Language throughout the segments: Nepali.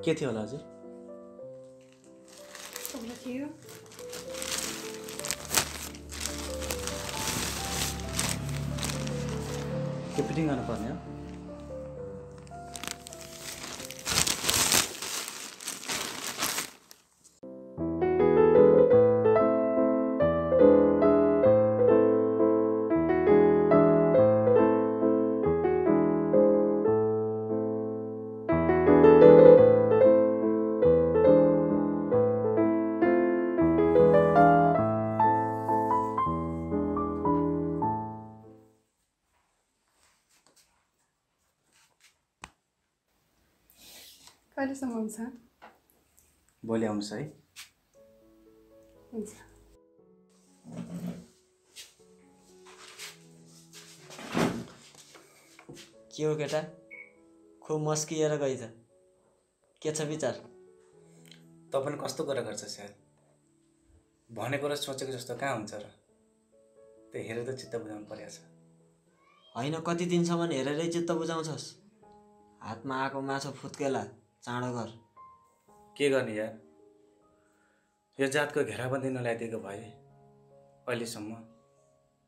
के थियो होला हजुर? तपाईँलाई थियो के फिटिङ गर्नुपर्ने हो? कहिलेसम्म हुन्छ? भोलि आउँछ है। हुन्छ। के हो केटा? खुब मस्किएर गइछ। के छ विचार? तँ पनि कस्तो कुरा गर्छस् यार? भनेको र सोचेको जस्तो कहाँ हुन्छ र? त्यो हेरेर त चित्त बुझाउनु पर्या छ। होइन, कति दिनसम्म हेरेरै चित्त बुझाउँछस्? हातमा आएको माछो फुत्केला, चाँडो गर। के गर्ने यार? यो जातको घेराबन्दी नल्याइदिएको भए अहिलेसम्म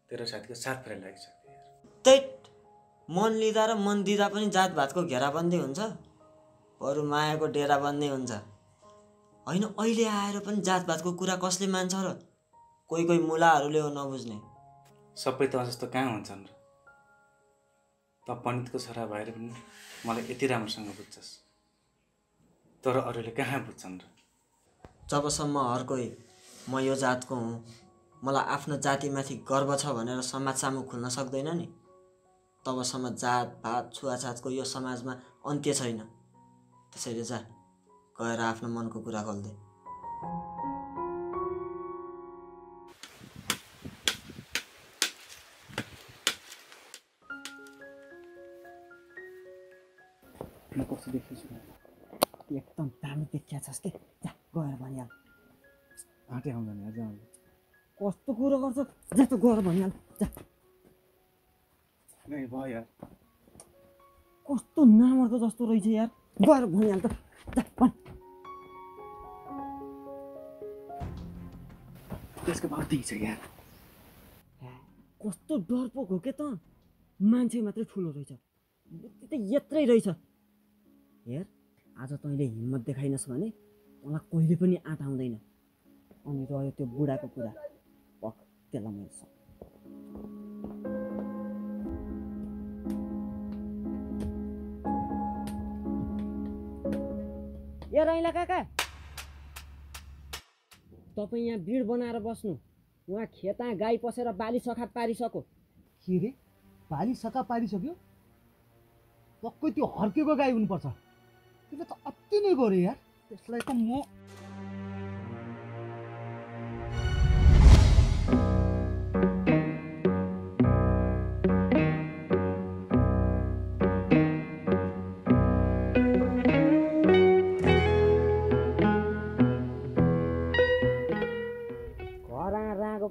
तेरो साथीको साथ फेरि लागिसक्यो यार। तैट, मन लिँदा र मन दिँदा पनि जातभातको घेराबन्दी हुन्छ? बरु मायाको डेराबन्दी हुन्छ। होइन, अहिले आएर पनि जातभातको कुरा कसले मान्छ र? कोही कोही मुलाहरूले हो नबुझ्ने। सबै त जस्तो कहाँ हुन्छन् र? त पण्डितको छोरा भएर पनि मलाई यति राम्रोसँग बुझ्छस्, तर अरूले कहाँ बुझ्छन् र? जबसम्म हर कोही म यो जातको हुँ, मलाई आफ्नो जातिमाथि गर्व छ भनेर समाज सामु खुल्न सक्दैन नि, तबसम्म जात भात छुवाछातको यो समाजमा अन्त्य छैन। त्यसैले जा, गएर आफ्नो मनको कुरा खोल्दे। म कस्तो देखिछु? एकदम दामी देखिया छस् के? जा, गएर भनिहाल। आँटै आउँदैन यार, जाउँ। कस्तो कुरो गर्छ? जा त गएर भनिहाल, जा। नै भयो यार। कस्तो नामर्दो जस्तो रहेछ यार, गएर भनिहाल त, जा भन्। त्यसको भाउ त्यही छ यार। कस्तो डरपोक हो के त? मान्छे मात्रै ठुलो रहेछ, बुद्धि त यत्रै रहेछ। हेर, आज तैँले हिम्मत देखाइनस् भने तँलाई कहिले पनि आँट आउँदैन। अनि रह्यो त्यो बुढाको कुरा, पख त्यसलाई मैले सक्छु। ए रैला काका, तपाईँ यहाँ भिड बनाएर बस्नु। उहाँ खेता गाई पसेर बाली सखा पारिसक्यो। के रे, बाली सखा पारिसक्यो? पक्कै त्यो हर्केको गाई हुनुपर्छ। त्यसले त अति नै गऱ्यो यार। त्यसलाई त म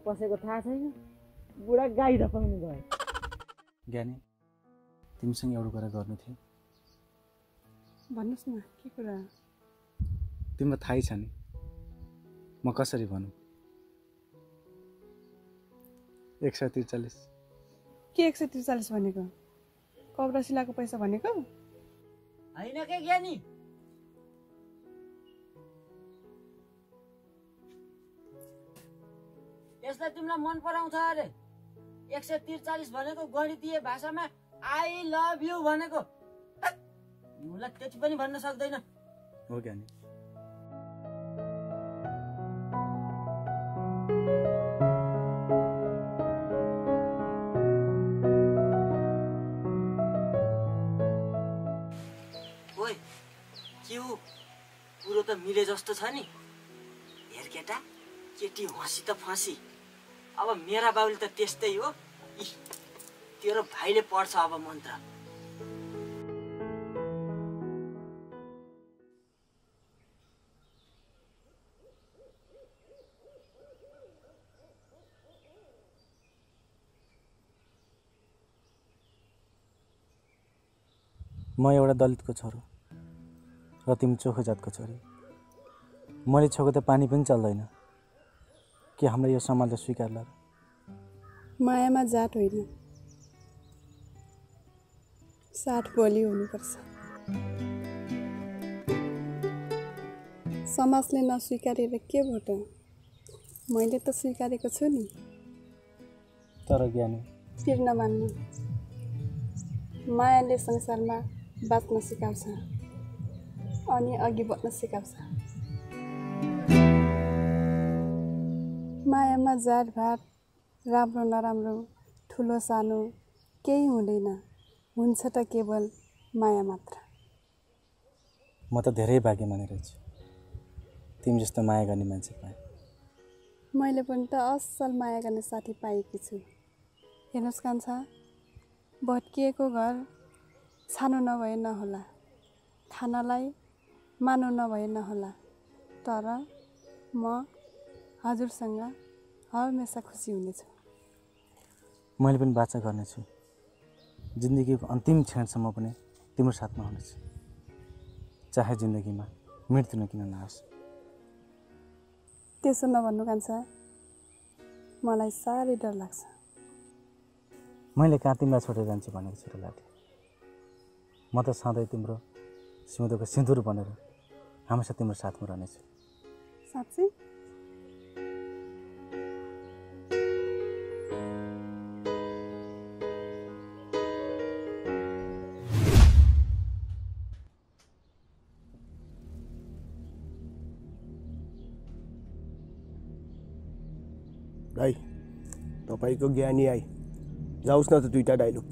पसेको थाहा छैन, बुढा गाई धपाउनु गयो। ज्ञानी, तिमीसँग एउटा कुरा गर्नु थियो। भन्नुहोस् न, के कुरा? तिमीलाई थाहै छ नि म कसरी भनौँ? 143। के 143 भनेको? कब्रा सिलाको पैसा भनेको? होइन के ज्ञानी, यसलाई तिमीलाई मन पराउँछ अरे। 143 भनेको गणितीय भाषामा आई लभ यु भनेको। मलाई त्यति पनि भन्न सक्दैन। हो ज्ञानी। ओइ, के हो? कुरो त मिले जस्तो छ नि। हेर केटा, केटी हँसी त फँसी। अब मेरा बाबुले त त्यस्तै हो। तेरो भाइले पढ्छ अब मन्त्र। म एउटा दलितको छोरो, र तिमी चोखो जातको छोरी। मैले छोको त पानी पनि चल्दैन। के हाम्रो यो समाजले स्वीकार्ला? मायामा जात होइन, साथ बोली हुनुपर्छ। समाजले नस्वीकारेर के भयो त? मैले त स्वीकारेको छु नि। तर ज्ञानी फिर नमान्नु। मायाले संसारमा बाँच्न सिकाउँछ अनि अघि बढ्न सिकाउँछ। मायामा जातभात, राम्रो नराम्रो, ठुलो सानो केही हुँदैन। हुन्छ त केवल माया मात्र। म त धेरै भाग्य मानेर छु तिमी जस्तो माया गर्ने मान्छे पाएँ। मैले पनि त असल माया गर्ने साथी पाएकी छु। हेर्नुहोस् कान्छा, भत्किएको घर छानो नभए नहोला, खानालाई मानो नभए नहोला, तर म हजुरसँग हमेसा खुसी हुनेछु। मैले पनि बाचा गर्नेछु। जिन्दगीको अन्तिम क्षणसम्म पनि तिम्रो साथमा हुनेछु, चाहे जिन्दगीमा मृत्यु नै किन नआओस्। त्यसो नभन्नु कान्छा, मलाई साह्रै डर लाग्छ। मैले कहाँ तिमीलाई छोडेर जान्छु भनेको छु र लाठी। म त सधैँ तिम्रो सिउँदोको सिन्दुर बनेर हमेसा तिम्रो साथमा रहनेछु। साँच्चै? दाइ, तपाईँको ज्ञानी आई, जाओस् न त दुईटा डाइलग।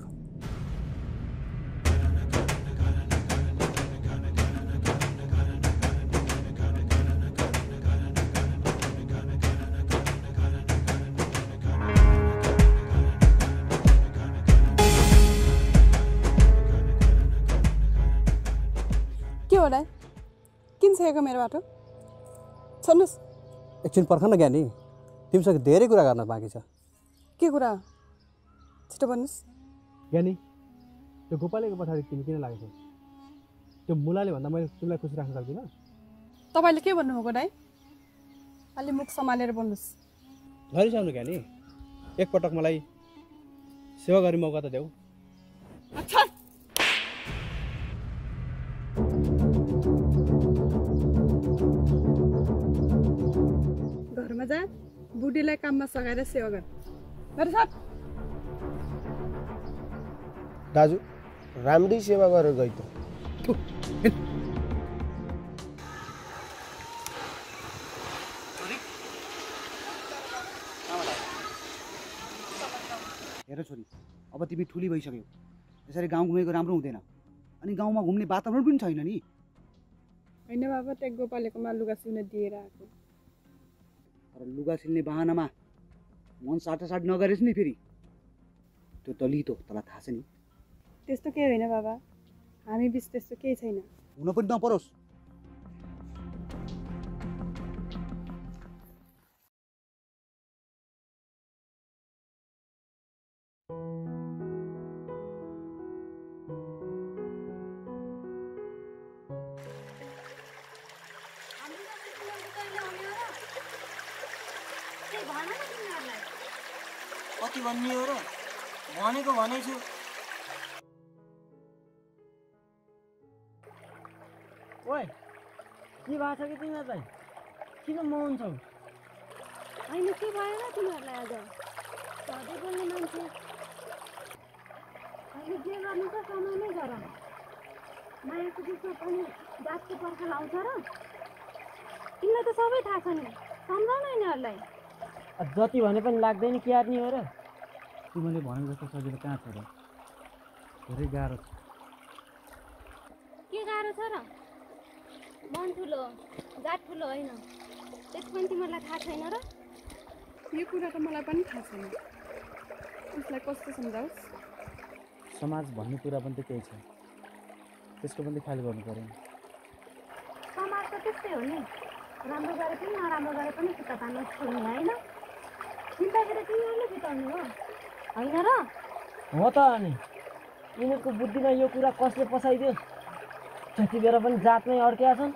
के हो दाइ? किन छेको मेरो बाटो? छोड्नुहोस्। एकछिन पर्ख न ज्ञानी, तिमीसँग धेरै कुरा गर्न बाँकी छ। के कुरा? छिटो भन्नुहोस्। ज्ञानी, त्यो गोपालेको पछाडि तिमी किन लागेछौ? त्यो मुलाले भन्दा मैले तिमीलाई खुसी राख्न सक्दिनँ? तपाईँले के भन्नुभएको दाइ? अलि मुख सम्हालेर बोल्नुहोस्। नरिसाउनु ज्ञानी, एकपटक मलाई सेवा गर्ने मौका त देऊ। अच्छा, घरमा जा, बुढीलाई काममा सघाएर सेवा गर। दाजु, राम्रै सेवा गरेर गई त। हेर छोरी, अब तिमी ठुली भइसक्यौ। यसरी गाउँ घुमेको राम्रो हुँदैन। अनि गाउँमा घुम्ने वातावरण पनि छैन नि। होइन बाबा, त्यहाँ गोपालेकोमा लुगा सिउन दिएर आएको। तर लुगा सिल्ने बहानामा मन साटासाट नगरेस् नि फेरि। त्यो दलित हो, तँलाई थाहा छ नि। त्यस्तो केही होइन बाबा, हामी बिच त्यस्तो केही छैन। हुन पनि नपरोस्। कति भन्ने हो र? भनेको भनेछु। ओए, के भएको छ कि तिमीहरूलाई? किन मौन छौ? होइन, के भएन तिमीहरूलाई आज? सधैँ बोल्ने मान्छे अहिले जे गर्नु छ समयमै गर। मायाको बिचमा पनि जातको पर्खा लाउँछ र? तिमीलाई त सबै थाहा छ नि, सम्झाउन यिनीहरूलाई। जति भने पनि लाग्दैन कि आर्नी हो र? तिमीले भनेको जस्तो सजिलो कहाँ छ र? धेरै गाह्रो छ। के गाह्रो छ र? मन ठुलो, जात ठुलो होइन, त्यति पनि तिमीहरूलाई थाहा छैन र? यो कुरा त मलाई पनि थाहा छैन। उसलाई कस्तो सम्झाओस्? समाज भन्ने कुरा पनि त केही छ, त्यसको पनि ख्याल गर्नु पर्यो। समाज त त्यस्तै हो नि, राम्रो गरे पनि नराम्रो गरे पनि खुट्टा तान्न छोड्ने होइन। चिन्दाखेरि तिमीहरूले बिताउनु हो होइन र? हो त अनि यिनीहरूको बुद्धिमा यो कुरा कसले पसाइदियो? जति बेला पनि जातमै अड्केका छन्।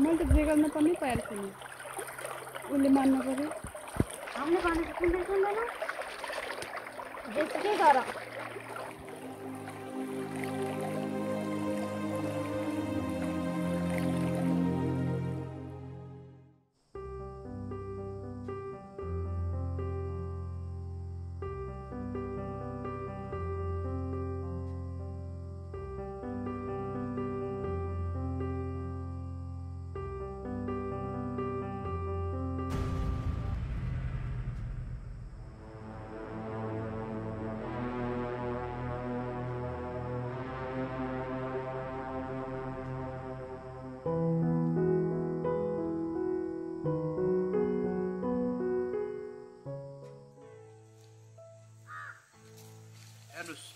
मैले त जे गर्न पनि पाएको छैन। उसले मान्नु पर्यो। हामीले भनेको सुन्दै सुन्दैन जेसुकै गर। हेर्नुहोस्,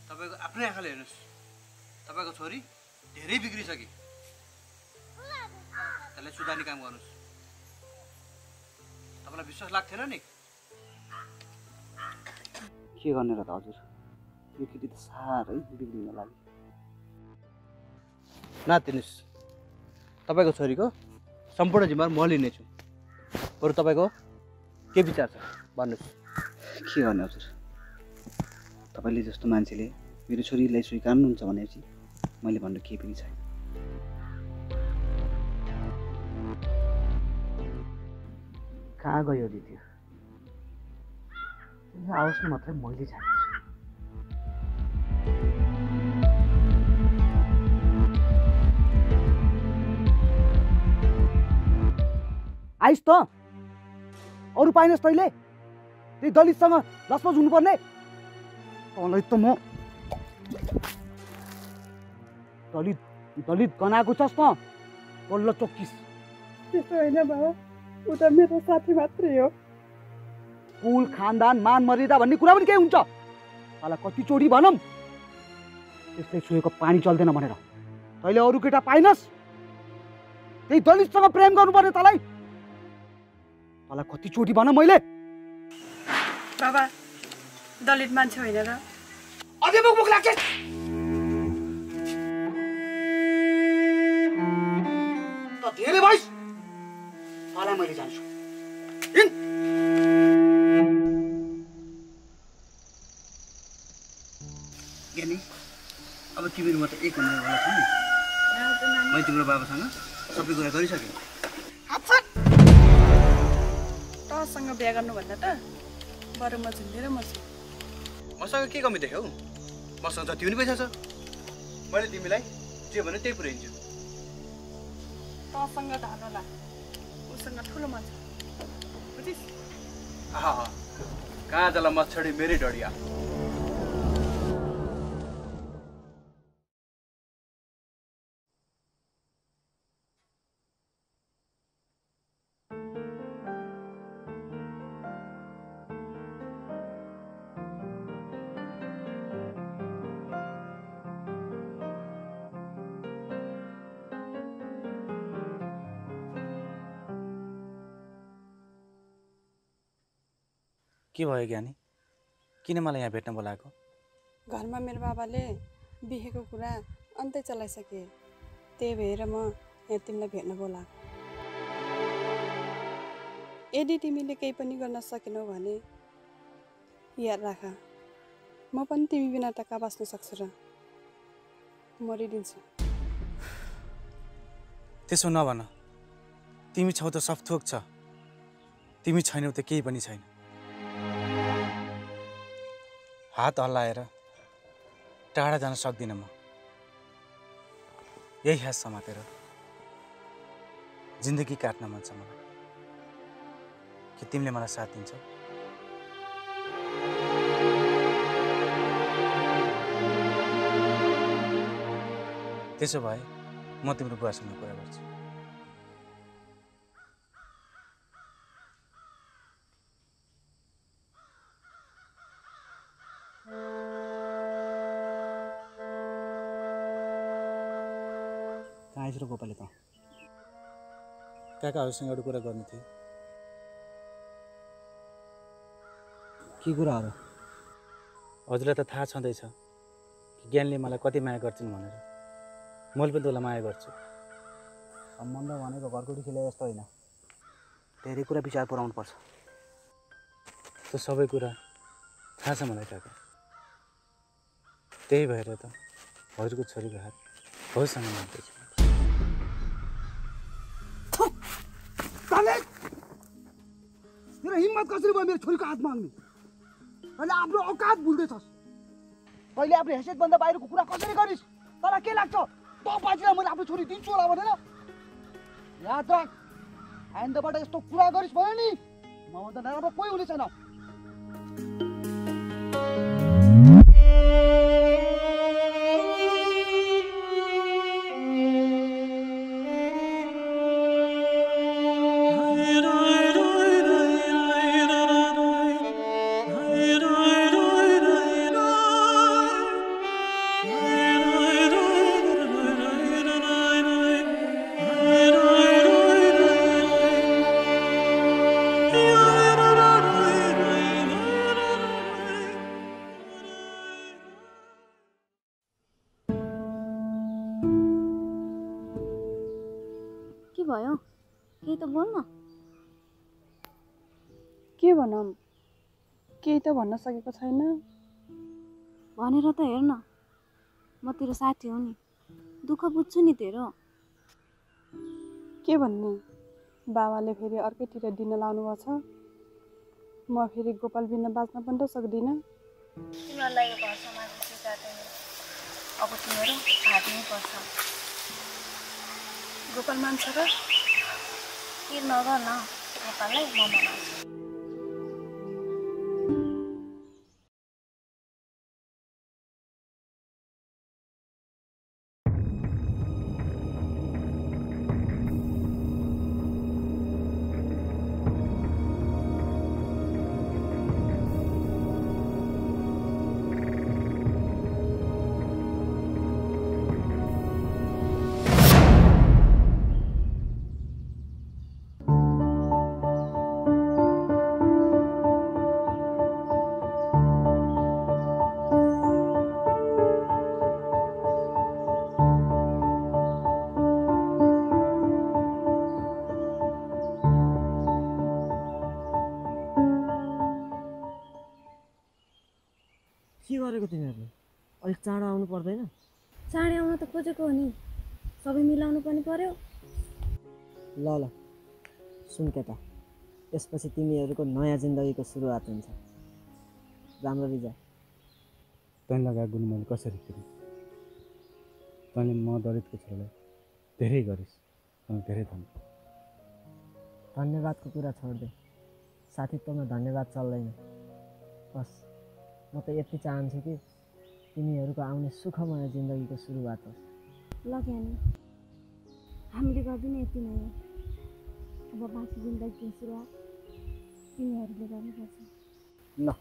तपाईँको आफ्नै आँखाले हेर्नुहोस्, तपाईँको छोरी धेरै बिग्रिसके। त्यसलाई सुधार्ने काम गर्नुहोस्। तपाईँलाई विश्वास लाग्थेन नि? के गर्ने र त हजुर, यो केटी त साह्रै बिग्रिन लाग्यो। नातिनुहोस्, तपाईँको छोरीको सम्पूर्ण जिम्मेवार म लिनेछु। बरु तपाईँको के विचार छ भन्नुहोस्। के गर्ने हजुर, तपाईँले जस्तो मान्छेले मेरो छोरीलाई स्वीकार्नुहुन्छ भनेपछि मैले भन्नु केही पनि छैन। कहाँ गयो दिदी? आओस् न मात्रै मैले जान्छु। आइस् त, अरू पाइनस् तैँले? त्यही दलितसँग लसपस हुनुपर्ने? तँलाई त म दलित गनाएको छस् त, बल्ल चोक्किस। त्यस्तो होइन बाबा, ऊ त मेरो साथी मात्रै हो। कुल खानदान मान मर्यादा भन्ने कुरा पनि केही हुन्छ? तँलाई कतिचोटि भनौँ त्यसले छोएको पानी चल्दैन भनेर। तैँले अरू केटा पाइनस्, त्यही दलितसँग प्रेम गर्नुपर्ने तँलाई। तँलाई कतिचोटि भनौँ मैले? बाबा दलित मान्छे होइन र? अझै मुख लाग्छ। त धेरै भइस, तँलाई मैले जान्छु। ज्ञानी, अब तिमीहरू म त एक हुने होला छ नि। मैले तिम्रो बाबासँग सबै कुरा गरिसकेँ। तँसँग बिहा गर्नुभन्दा त बरु म झुन्डेर मर्छु। मसँग के कमी देख्यौ? मसँग जति पनि पैसा छ, मैले तिमीलाई जे भने त्यही पुऱ्याइदिन्छु। तँसँग धान होला, उसँग ठुलो मान्छ, बुझिस्? कहाँ जला मच्छडी मेरै डढिया। के भयो ज्ञानी, किन मलाई यहाँ भेट्न बोलाएको? घरमा मेरो बाबाले बिहेको कुरा अन्तै चलाइसके, त्यही भएर म यहाँ तिमीलाई भेट्न बोलाएको। यदि तिमीले केही पनि गर्न सकेनौ भने याद राख, म पनि तिमी बिना त कहाँ बाँच्न सक्छु र? मरिदिन्छु। त्यसो नभन, तिमी छौ त सब थोक छ, तिमी छैनौ त केही पनि छैन। हात हल्लाएर टाढा जान सक्दिनँ म। यही हात समातेर जिन्दगी काट्न मन छ मलाई। के तिमीले मलाई साथ दिन्छौ? त्यसो भए म तिम्रो बुवासँग कुरा गर्छु। कहाँ आइस र गोपाले त? काकाहरूसँग एउटा कुरा गर्नु थियो। के कुराहरू? हजुरलाई त थाहा छँदैछ ज्ञानले मलाई कति माया गर्छन् भनेर मैले पनि तँलाई माया गर्छु। सम्बन्ध भनेको घरकोटी खेले जस्तो होइन, धेरै कुरा विचार पुऱ्याउनु पर्छ। त्यो सबै कुरा थाहा छ मलाई काका। त्यही भएर त हजुरको छोरीको हात हजुरसँग माग्दैछु। तेरो हिम्मत कसरी भयो मेरो छोरीको हात माग्ने? अहिले आफ्नो औकात भुल्दैछस्। पहिले आफ्नो हैसियतभन्दा बाहिरको कुरा कसरी गरिस्? तँलाई के लाग्छ त बाजीलाई मैले आफ्नो छोरी दिन्छु होला भनेर? याद राख, आइन्दाबाट यस्तो कुरा गरिस् भयो नि मभन्दा नराम्रो कोही हुने छैन। के भयो? केही त बोल्न। के भनौँ, केही त भन्न सकेको छैन। भनेर त हेर न, म तेरो साथी हो नि, दुःख बुझ्छु नि तेरो। के भन्ने, बाबाले फेरि अर्कैतिर दिन लाउनु भएको छ। म फेरि गोपाल बिना बाँच्न पनि त सक्दिनँ। तिमीहरूलाई यो घर समाज स्वीकार्दैन, अब तिमीहरू भाग्नै पर्छ। गोपाल मान्छ र? के नगर न, गोपाललाई म मनाउँछु। के गरेको तिमीहरूले? अलिक चाँडो आउनु पर्दैन? चाँडै आउन त खोजेको हो नि, सबै मिलाउनु पनि पर्यो। ल ल सुन केटा, यसपछि तिमीहरूको नयाँ जिन्दगीको सुरुवात हुन्छ। राम्ररी जा। तैँले लगाएको गुण मैले कसरी फेरि? तैँले म दलितको छोरालाई धेरै गरिस्, तँलाई धेरै धन्यवाद। धन्यवादको कुरा छोड्दे, साथीत्वमा धन्यवाद चल्दैन। बस म त यति चाहन्छु कि तिमीहरूको आउने सुखमय जिन्दगीको सुरुवात होस्। ल ज्ञानी, हामीले गर्दिन यति नै हो। अब बाँकी जिन्दगीको सुरुवात तिमीहरूले गर्नुपर्छ। ल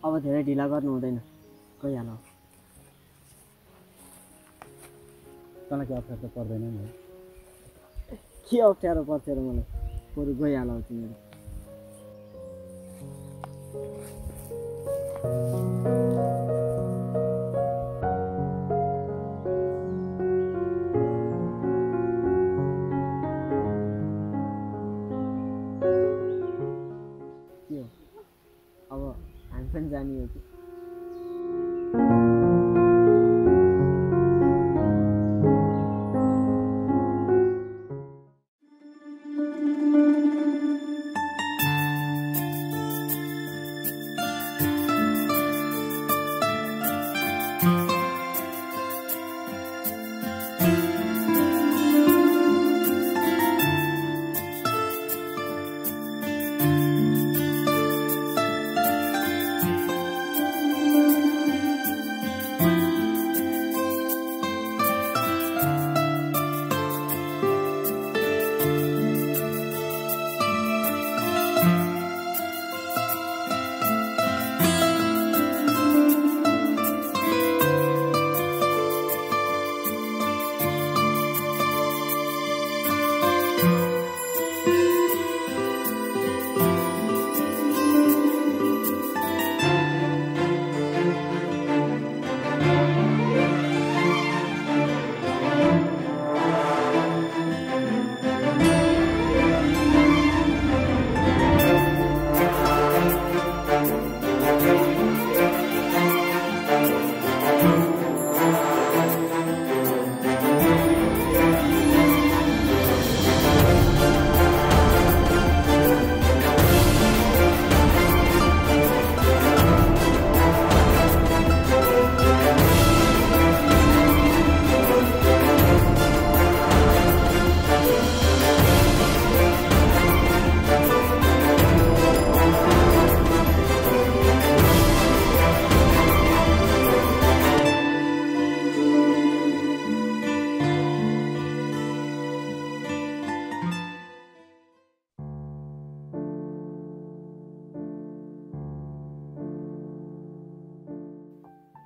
अब धेरै ढिला गर्नु हुँदैन, गइहाल। तँलाई के अप्ठ्यारो त पर्दैन नि? के अप्ठ्यारो पर्छ र मलाई? बरु गइहाल तिमीहरू। के हो अब हामी पनि जाने हो कि?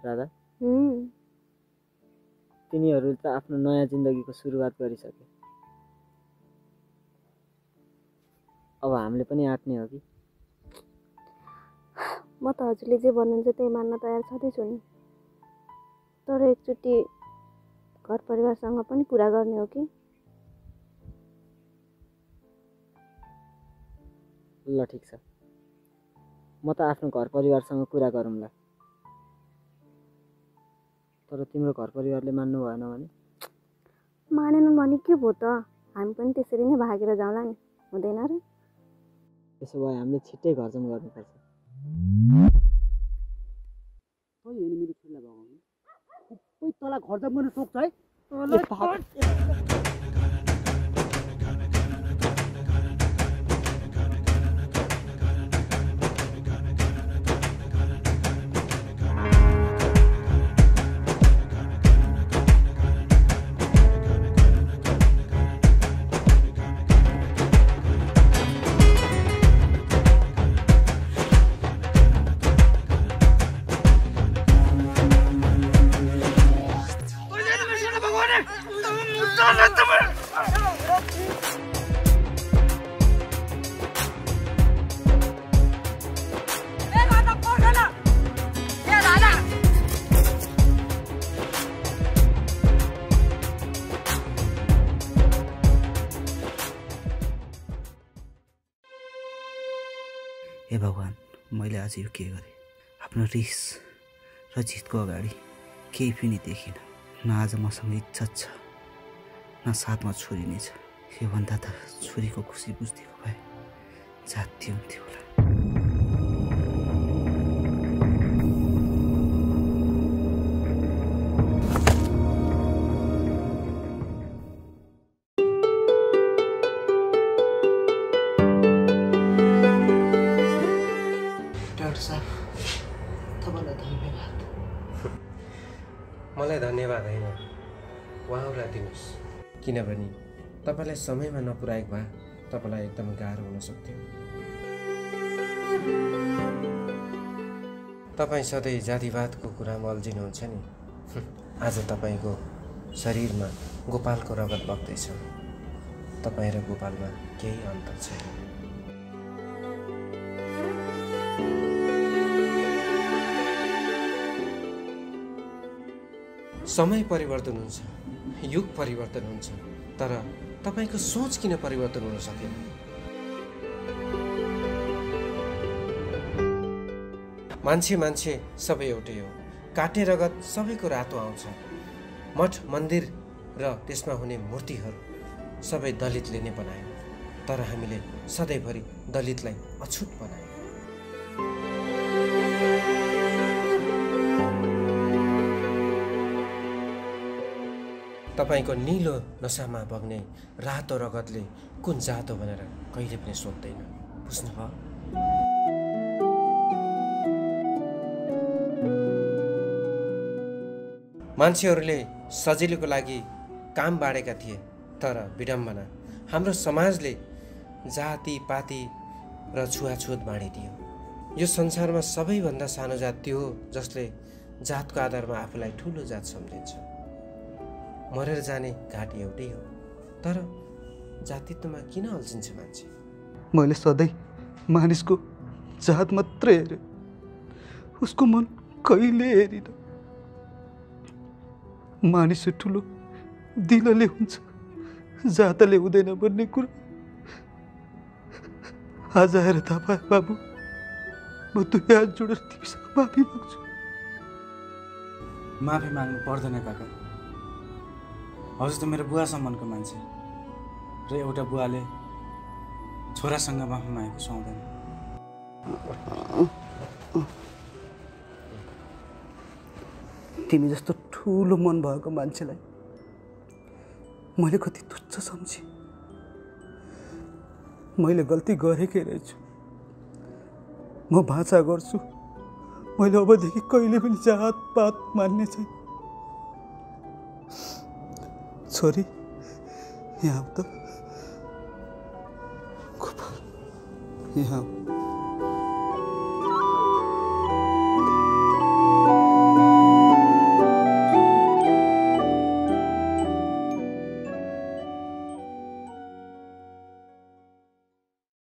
राधा तिनीहरूले त आफ्नो नयाँ जिन्दगीको सुरुवात गरिसके। अब हामीले पनि आँट्ने हो कि? म त हजुरले जे भन्नुहुन्छ त्यही मान्न तयार छँदैछु नि, तर एकचोटि घर परिवारसँग पनि कुरा गर्ने हो कि? ल ठिक छ, म त आफ्नो घर परिवारसँग कुरा गरौँला। तर तिम्रो घर परिवारले मान्नु भएन भने? मानेनन् भने के भयो त, हामी पनि त्यसरी नै भागेर जाउँला नि, हुँदैन र? त्यसो भए हामीले छिट्टै घर जाउँ गर्नुपर्छ। मेरो छोरीलाई भगाउनु खुबै तँलाई घर जाम गर्न सोच्छ है? हे भगवान्, मैले आज यो के गरेँ? आफ्नो रिस र जितको अगाडि केही पनि देखिनँ। न आज मसँग इज्जत छ, न साथमा छोरी नै छ। योभन्दा त छोरीको खुसी बुझिदिएको भए जाति हुन्थ्यो होला। मलाई धन्यवाद होइन, उहाँहरूलाई दिनुहोस्, किनभने तपाईँलाई समयमा नपुर्याएको भए तपाईँलाई एकदम गाह्रो हुन सक्थ्यो। तपाईँ सधैँ जातिवादको कुरामा अल्झिनुहुन्छ नि। आज तपाईँको शरीरमा गोपालको रगत बग्दैछ। तपाईँ र गोपालमा केही अन्तर छैन। समय परिवर्तन हुन्छ, युग परिवर्तन हुन्छ, तर तपाईको सोच किन परिवर्तन हुन सकेन? मान्छे सबै एउटै हो। काटे रगत सबैको रातो आउँछ। मठ मन्दिर र त्यसमा हुने मूर्तिहरू सबै दलितले नै बनायो, तर हामीले सधैँभरि दलितलाई अछुत बनायौँ। तपाईको नीलो नसामा बग्ने रातो रगतले कुन जात हो भनेर कहिले पनि सोध्दैन, बुझ्नुभयो? मान्छेहरूले सजिलोको लागि काम बाँडेका थिए, तर विडम्बना हाम्रो समाजले जाति पाति र छुवाछुत बाँडिदियो। यो संसारमा सबैभन्दा सानो जात त्यो हो जसले जातको आधारमा आफूलाई ठुलो जात सम्झिन्छ। मरेर जाने घाट एउटै हो, तर जातित्वमा किन अल्झिन्छ मान्छे? मैले सधैँ मानिसको जात मात्रै हेरेँ, उसको मन कहिले हेरिन। मानिस ठुलो दिलले हुन्छ, जातले हुँदैन भन्ने कुरा आज आएर थाहा पाएँ। बाबु, म दुई हात जोडेर तिमीसँग माफी माग्छु। माफी माग्नु पर्दैन काका। हजुर त मेरो बुवा सम्मानको मान्छे, र एउटा बुवाले छोरासँग माफी मागेको सुहाउँदैन। तिमी जस्तो ठुलो मन भएको मान्छेलाई मैले कति तुच्छ सम्झेँ। मैले गल्ती गरेकै रहेछु। म भाषा गर्छु, मैले अबदेखि कहिले पनि जात पात मान्ने छैन। छोरी, यहाँ त यहाँ